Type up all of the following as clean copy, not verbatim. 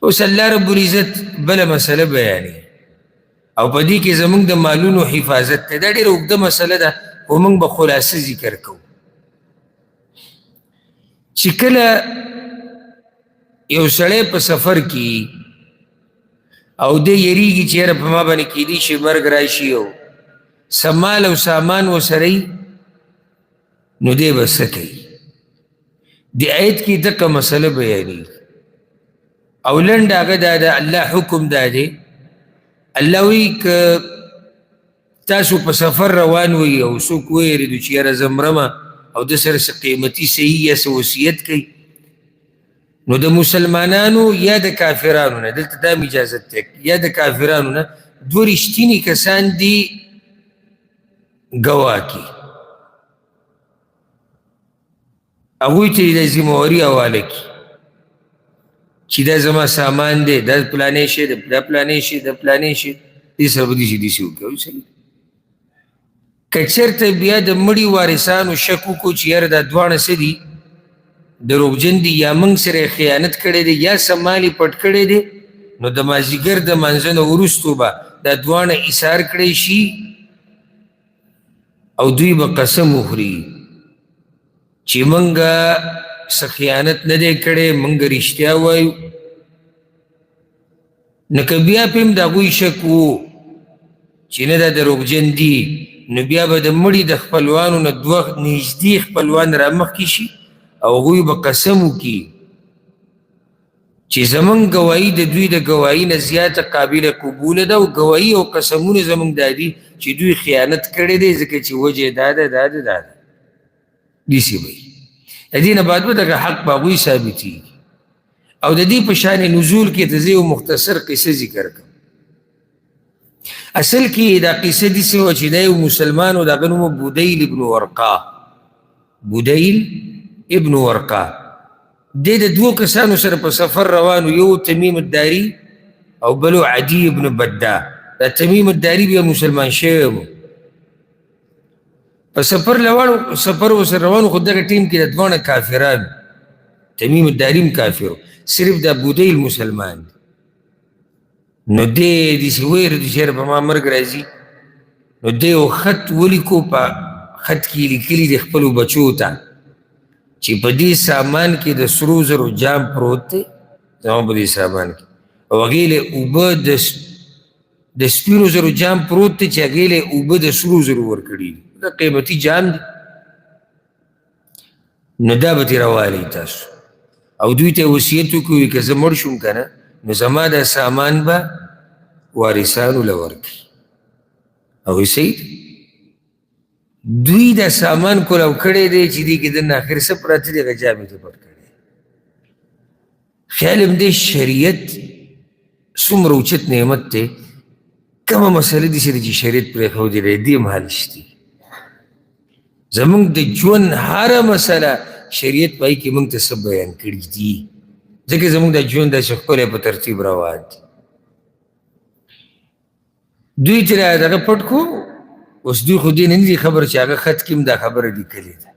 اوس الله رب العزت بله مسله بیانوي او په دې کې زمونږ د مالونو حفاظت دی. دا ډېره اوږده مسله ده، خو موږ به خلاصه ذکر کوو. چې کله یو سړی په سفر کې او دی یریږي چې یاره په ما باندې کیدی شي مرګ راشي او څه مال او سامان ورسره وي، نو دی به څه کوي؟ دې آیت کې دقه مسله بیانېږي. او لنډه هغه دا ده، الله حکم دا دی، الله وایي که تاسو په سفر روان وئ او څوک ویرېدو چې یاره زه مرمه او د سره څه قیمتي صحیح یا څه وصیت کوي، نو د مسلمانانو یا د کافرانو نه، دلته دا هم اجازت دی، یا د کافرانو نه دوه رښتیني کسان دي ګواه کړي، هغوی ته یې د ذمهواري حواله کړي چې دا زما سامان دی، دا پلانې شی دی، دا پلانې شی، دا پلانې شی، دې سره به داسې داسې وکړي. صحیح. که چېرته بیا د مړي وارثانو شک وکړو چې یاره دا دواړه څه دي، دروغجن دي، یا موږ سره یې خیانت کړی دی، یا څه مال یې پټ کړی دی، نو د مازدیګر د لمانځه نه وروستو به دا دواړه ایثار کړی شي او دوی به قسم وخوري چې موږ څه خیانت نه دی کړی، موږ رښتیا وایو. نو که بیا پرې هم د هغوی شک وو چې نه دا دروغجن دي، نو بیا به د مړي د خپلوانو نه دوه نږدې خپلوان رامخکې شي او هغوی به قسم وکړي چې زمونږ ګواهي د دوی د ګواهي نه زیاته قابل قبول ده، او ګواهي او قسمونه زمونږ دا دي چې دوی خیانت کړی دی، ځکه چې وجه یې دا ده دا ده دا ده. داسې به وي. د دې نه بعد به دغه حق په هغوی ثابتېږي. او د دې په شان نزول کې ته زه یو مختصر قصه ذکر کړم. اصل کې دا قصه داسې وه چې دا یو مسلمان و، د هغه نوم بدیل ابن ورقا، بدیل ابن ورقا. دی د دوو کسانو سره په سفر روان و، یو تمیم الداري او بل عدي ابن بدا. دا تمیم الداري بیا مسلمان شوی و، په سفر لوړ سفر ورسره روان، خو دغه ټیم کې د دواړه کافران، تمیم الداري هم کافر، صرف دا بدیل مسلمان دی. نو دی داسې ویرېدو چې یاره په ما مرګ راځي، نو دی یو خط ولیکو، په خط کې یې لیکلي دي خپلو بچو ته چې په دې سامان کې د سرو زرو جام پروت دی، زما په دې سامان کې، او هغې له اوبه د سپینو زرو جام پروت دی چې هغې له اوبه د سرو زرو ورکړي دي، دا قیمتي جام دی، نو دا به ترې راوالئ تاسو. او دوی ته وصیت وکړي که زه مړ شوم که نه، نو زما دا سامان به وارثانو له ورکړي. هغوی صحیح دی، دوی دا سامان کولاو کړی دی چې دې کې دننه اخر څه پراته دي، هغه جام یې ترې پټ کړی. خیال هم دی شریعت څومره اوچت نعمت دی، کومه مسله داسې ده چې شریعت پرېښودې ده، دې هم حل شته. زمونږ د ژوند هره مسله شریعت په هغې کې موږ ته څه بیان کړي دي، ځکه زمونږ د ژوند داسې ښکلی په ترتیب روان دی. دوی ترې دغه پټ کړو، اوس دوی خو دې نه دي خبر چې هغه خط کې هم دا خبره لیکلې ده.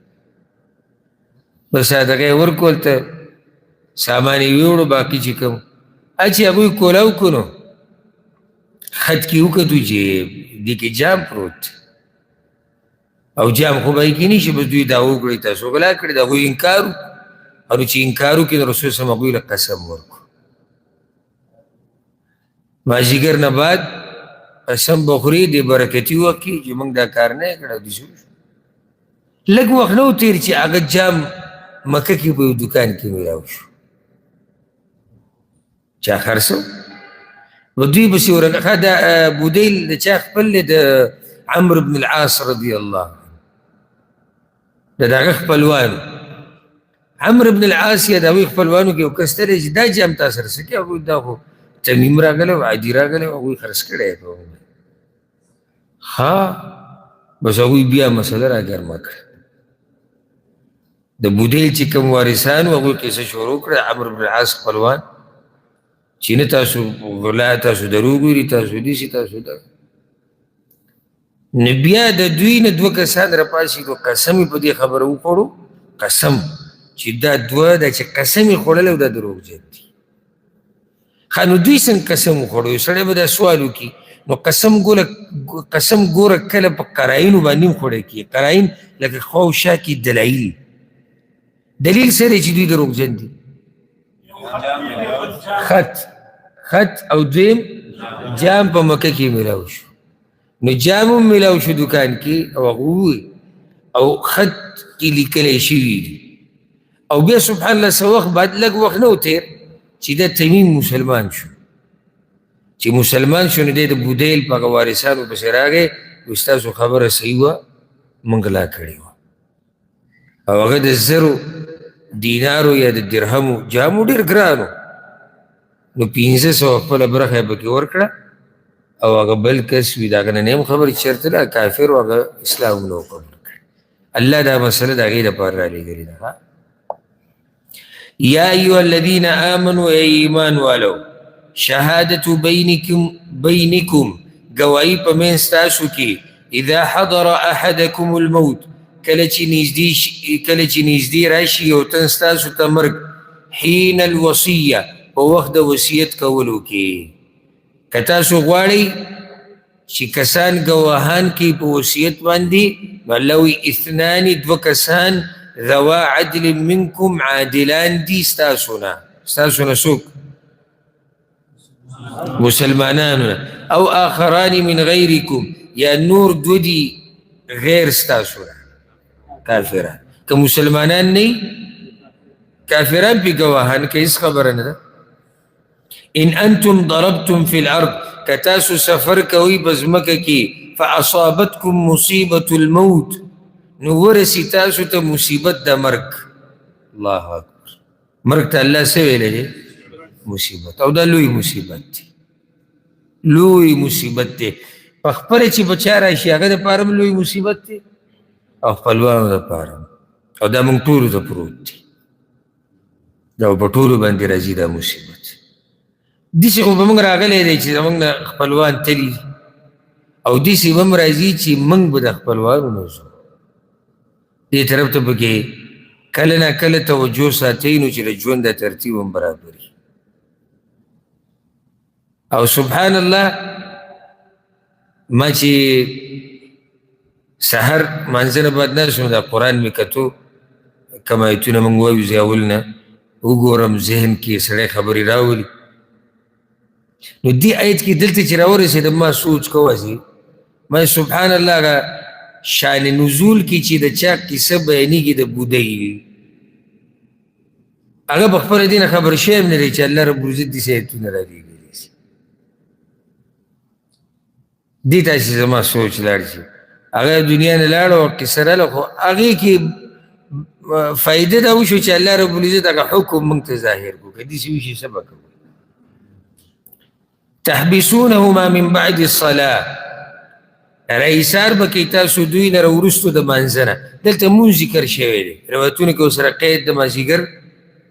بس دغه یې ورکول ته سامان یې ویوړو، باقي چې کوم چې هغوی کولاو کړو، نو خط کې وکتو چې دې کې جام پروت دی، او جام خو به یې کې نه شي. بس دوی دا وکړي تاسو غلا کړې، د هغوی انکار وکړو، او نو چې انکار وکړي نو رسول صم هغوی له قسم ورکړو. مازدیګر نه بعد قسم به خوري د برکتي وخت کې چې موږ دا کار نه کړی. داسې وشو، لږ وخت نه و تېر چې هغه جام مکه کې په یو دکان کې میلاو شو، چا خرڅو. نو دوی پسې ورغله. ښه دا بدیل د چا خپل دی؟ د عمرو بن العاص رضی الله عنه، د دغه خپلوانو. عمرو بن العاص یا د هغوی خپلوانو کې یو کس تللی چې دا جام تا سره څه کوي؟ هغوی دا خو تمیم راغلی او عادي راغلی او هغوی خرڅ کړی دی په موږ. ښه بس هغوی بیا مسله راګرمه کړه. د بدیل چې کوم وارثان وو هغوی قصه شروع کړه، عمرو بن العاص خپلوان، چې نه تاسو غلا، تاسو دروغ ویلي، تاسو داسې، تاسو دا. نو بیا د دوی نه دوه کسان راپاڅېدو، قسم یې په دې خبره وخوړو، قسم چې دا دوه دا چې قسم یې خوړلی او دا دروغجن دي. ښه نو دوی څنګه قسم وخوړو؟ یو سړی به دا سوال وکړي، نو قسم ګوره، قسم ګوره کله په قراینو باندې هم خوړی کېږي. قراین لکه خوا او شا کې دلایل، دلیل څه دی چې دوی دروغجن دي؟ خط، خط او دویم جام په مکه کې میلاو شو. نو جام هم میلاو شو دکان کې، او هغه وویل او خط کې لیکلی شوي دي. او بیا سبحان الله څه وخت بعد، لږ وخت نه و تېر چې دا تمیم مسلمان شو. چې مسلمان شو نو دی د بودیل په هغه وارثانو پسې راغی، وایي ستاسو خبره صحیح وه، موږ غلا کړې وه. او هغه د 1000 دینارو یا د درهمو جامو ډېر ګران و، نو 500 خپله برخه یې پکې ورکړه. او هغه بل کس وي د هغه نه نه یم خبر چې چېرته ده، کافر و، هغه اسلام نه و قبول کړی. الله دا مسله د هغې دپاره رالیږلې ده. یا ایها الذین آمنو، ای ایمان والو، شهادت بینکم، بینکم ګواهي په منځ تاسو کې، اذا حضر احدکم الموت، کله چې نږدې، کله چې نږدې راشي یو تن ستاسو ته مرګ، حین الوصیه، په وخت د وصیت کولو کې. که تاسو غواړئ چې کسان ګواهان کوي په وصیت باندې، نو الله وایي اثنان، دوه کسان، ذوا عدل منکم، عادلان دي ستاسو نه. ستاسو نه څوک؟ مسلمانانو نه. او آخران من غیرکم، یا نور دوه دي غیر ستاسو نه، کافران. که مسلمانان نه، کافران پې ګواهان کوي، هېڅ خبره نه ده. ان انتم ضربتم فی الارض، که تاسو سفر کوئ په ځمکه کې، فاصابتکم مصیبة الموت، نو ورسي تاسو ته مصیبت د مرګ. الله اکبر، مرګ ته الله څه ویلی دی؟ مصیبت. او دا لوی مصیبت دی، لوی مصیبت دی. په خپله چې په چا راشي هغه دپاره هم لوی مصیبت دی، او خپلوانو دپاره هم. او دا موږ ټولو ته پروت دی، دا په ټولو باندې راځي دا مصیبت. داسې خو به موږ راغلی دی چې زموږ نه خپلوان تللي، او داسې به هم راځي چې موږ به د خپلوانو نه ځو. دې طرف ته پکې کله نا کله توجه ساتئ، نو چې د ژوند د ترتیب هم برابر وي. او سبحان الله، ما چې سحر مانځه نه بعد ناست وم، دا قرآن مې کتو، کوم ایتونه موږ وایو زه اول نه وګورم، ذهن کې سړی خبرې راولي. نو دې آیت کې دلته چې راورسېدم، ما سوچ کوه چې ما سبحان الله، هغه شان نزول کې چې د چا کیسه بیانېږي د بودۍ، هغه په خپله دې نه خبر شوی هم نه دی چې الله رب العزت داسې ایتونه رالیږلي. دې ته چې زما سوچ لاړ شي، هغه دنیا نه لاړ او کیسه راله، خو هغې کې فایده دا وشو چې الله رب العزت هغه حکم موږ ته ظاهر کړو. که داسې وشي څه به کوو؟ تحبسونهما من بعد الصلاة، رئیسار به کوي تاسو دوی لره وروستو د مانځه نه. دلته مونځ ذکر شوی دی، روایتونو کې ورسره قید د مازدیګر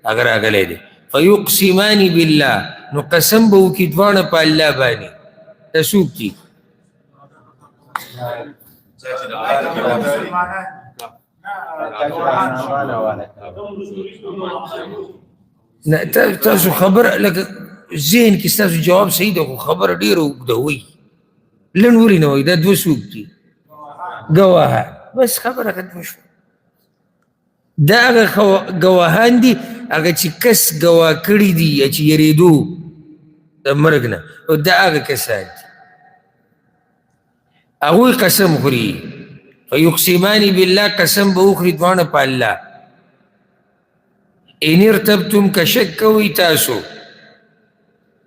هغه راغلی دی. فیقسمان بالله، نو قسم به وکړي دواړه په الله باندې. دا څوک دي؟ نه تاسو خبر لکه ذهن کې ستاسو جواب صحیح دی، خو خبره ډېره اوږده وایي، لنډ ولې نه وایي؟ دا دوه څوک دي؟ ګواهان. بس خبره ختمه شوه. دا هغه ګواهان دي، هغه چې کس ګواه کړي دي یا چې یېرېدو د مرګ نه، او دا هغه کسان دي، هغوی قسم خوري. فیقسمان بالله، قسم به وخوري دواړه په الله. ان ارتبتم، که شک کوئ تاسو،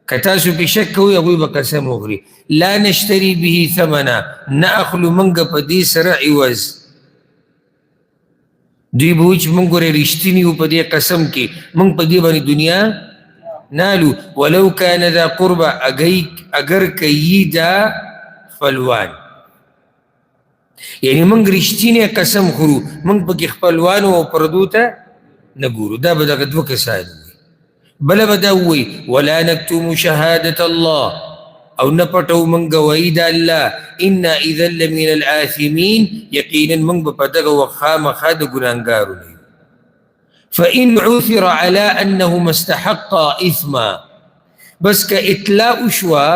که تاسو پې شک کوئ هغوی به قسم وخوري. لا نشتري به ثمنا، نه اخلو موږ په دې سره عوض. دوی به وایي چې موږ ګورې رښتیني یو په دې قسم کې، موږ په دې باندې دنیا نه الو. ولو کان ذا قربه، اګر که یي دا خپلوان، یعنی موږ رښتینی قسم خورو، موږ پکې خپلوانو او پردو ته نه ګورو. دا به دغه دوه کسان وي. بله به دا ووایي ولا نکتم شهادة الله، او نه پټو موږ ګواهي د الله، انا اذا لمن الآثمین، یقینا موږ به په دغه وخت خامخا د ګناهګارو نه یو. فإن عثر على أنهما استحقا إثما، بس که اطلاع وشوه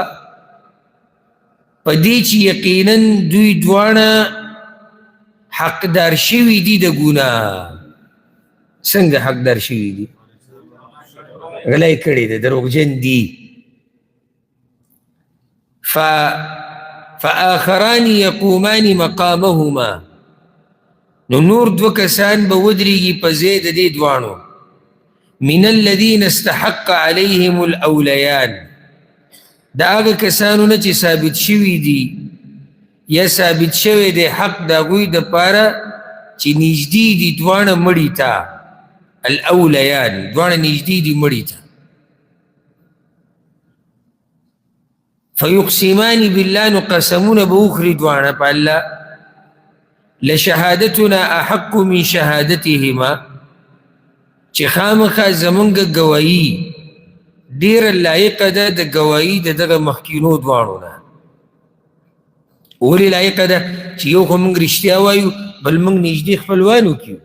په دې چې یقینا دوی دواړه حقدار شوي دي د ګناه. څنګه حقدار شوي دي؟ غلا یې کړې ده، دروغجن دي. فآخران یقومان مقامهما، نو نور دوه کسان به ودرېږي په ځای د دې دواړو. من الذین استحق علیهم الاولیان، د هغه کسانو نه چې ثابت شوي دي یا ثابت شوی دی حق د هغوی دپاره چې نږدې دي دواړه مړي ته. الاولیان دواړه نږدې دي مړي ته. فیقسمان بالله، نو قسمونه به وخوري دواړه په الله، لشهادتنا احق من شهادتهما، چې خامخا زمونږ ګواهي ډېره لایقه ده د ګواهي د دغه مخکینو دواړو نه. ولې لایقه ده؟ چې یو خو موږ رښتیا وایو، بل موږ نږدې خپلوانو کیو.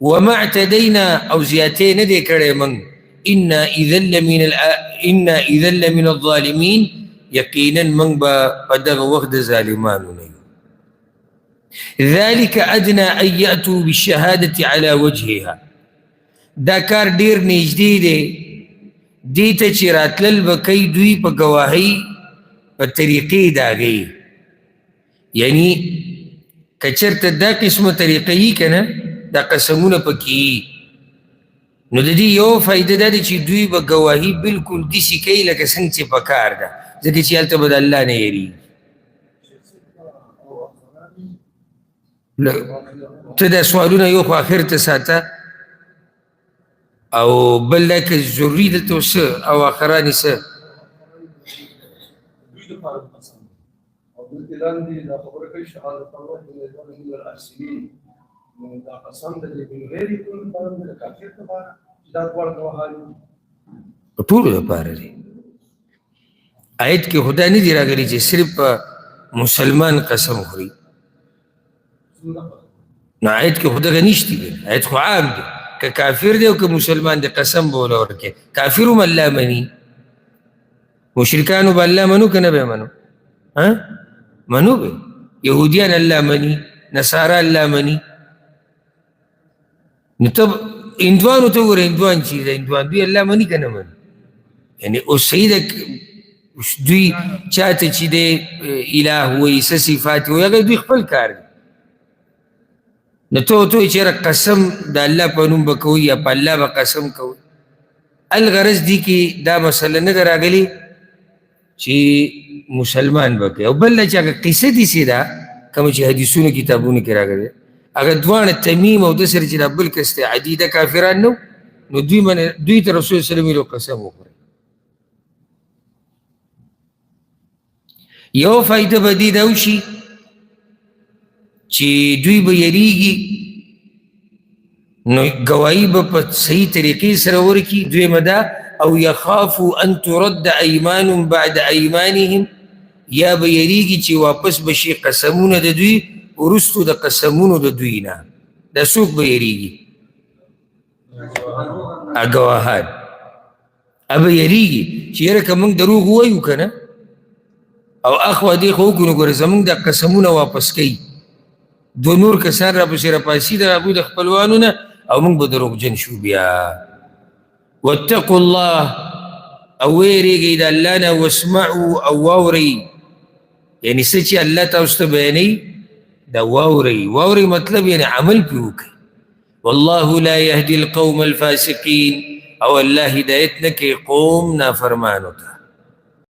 وما اعتدینا، او زیاتې نه دی کړی موږ. انا اذا لمن الظالمین، یقینا موږ به په دغه وخت د ظالمانو نه یو. ذلك ادنى ان یأتوا بالشهادة على وجهها، دا کار ډېر نږدې دی دې ته چې راتلل به کوي دوی په ګواهۍ په طریقې د هغې. یعنی که چېرته دا قسمه طریقه یي که نه، دا قسمونه پکې، نو د دې یو فایده دا ده چې دوی به ګواهي بالکل داسې کوي لکه څنګه چې پکار ده، ځکه چې هلته به د الله نه یریږي. ته دا سوالونه یو خو آخر ته ساته، او بل دا که ضروري دلته څه او آخرانې څه. او دلته لاندې دا خبره کوي شهادت الله من الارسلین، نو دا قسم د دې من غیر یکون لپاره دی، د کافر لپاره چې دا دواړه ګواهان دي، ټولو لپاره دی. آیت کې خدای نه دی راغلی چې صرف مسلمان قسم خوري، نو آیت کې خو دغه نشته دی. آیت خو عام دی، که کافر دی او که مسلمان دی قسم به وله ورکړي. کافر هم الله مني، مشرکانو به الله منو که نه به منو؟ ها منو به. یهودیان الله مني، نصارا الله مني. نو ته هندوانو ته وګوره، هندوان چې دی، هندوان دوی الله مني که نه مني؟ یعنې اوس صحیح ده دوی چاته چې دی اله وایي، څه صفات وایي، هغه دوی خپل کار دی. نو ته ورته وایې چې یاره قسم د الله په نوم به کوي یا په الله به قسم کوي. الغرض دي کې دا مسله نه ده راغلې چې مسلمان به کوي. او بل دا چې هغه قصه داسې ده کومه چې حدیثونو کتابونو کې راغلې، هغه دواړه تمیم او د سره چې دا بل کس دی عدي، دا کافران نه، نو دوی منه دوی ته رسول صلی الله علیه وسلم قسم وخوري. یو فایده به دې دا وشي چې دوی به یریږي، نو ګواهي به په صحیح طریقې سره ورکړي. دویمه دا او یخافو ان ترد ایمان بعد ایمانهم، یا به یریږي چې واپس به شي قسمونه د دوی وروستو د قسمونو د دوی نه. دا څوک به یریږي؟ ګواهان به یریږي چې یاره که موږ دروغ ووایو که نه، او اخوا دې خو وکړو، نو ګوره زموږ دا قسمونه واپس کوي، دوه نور کسان راپسې راپاسي د هغوی د خپلوانو نه، او موږ به دروغجن شو بیا. واتقوا الله، او ویرېږئ د الله نه، واسمعوا، او واورئ. یعنې څه چې الله تاسو ته بیانوي دا واورئ. واورئ مطلب یعنې عمل پرې وکړئ. والله لا يهدي القوم الفاسقين، او الله هدایت نه کوي قوم نافرمانو ته.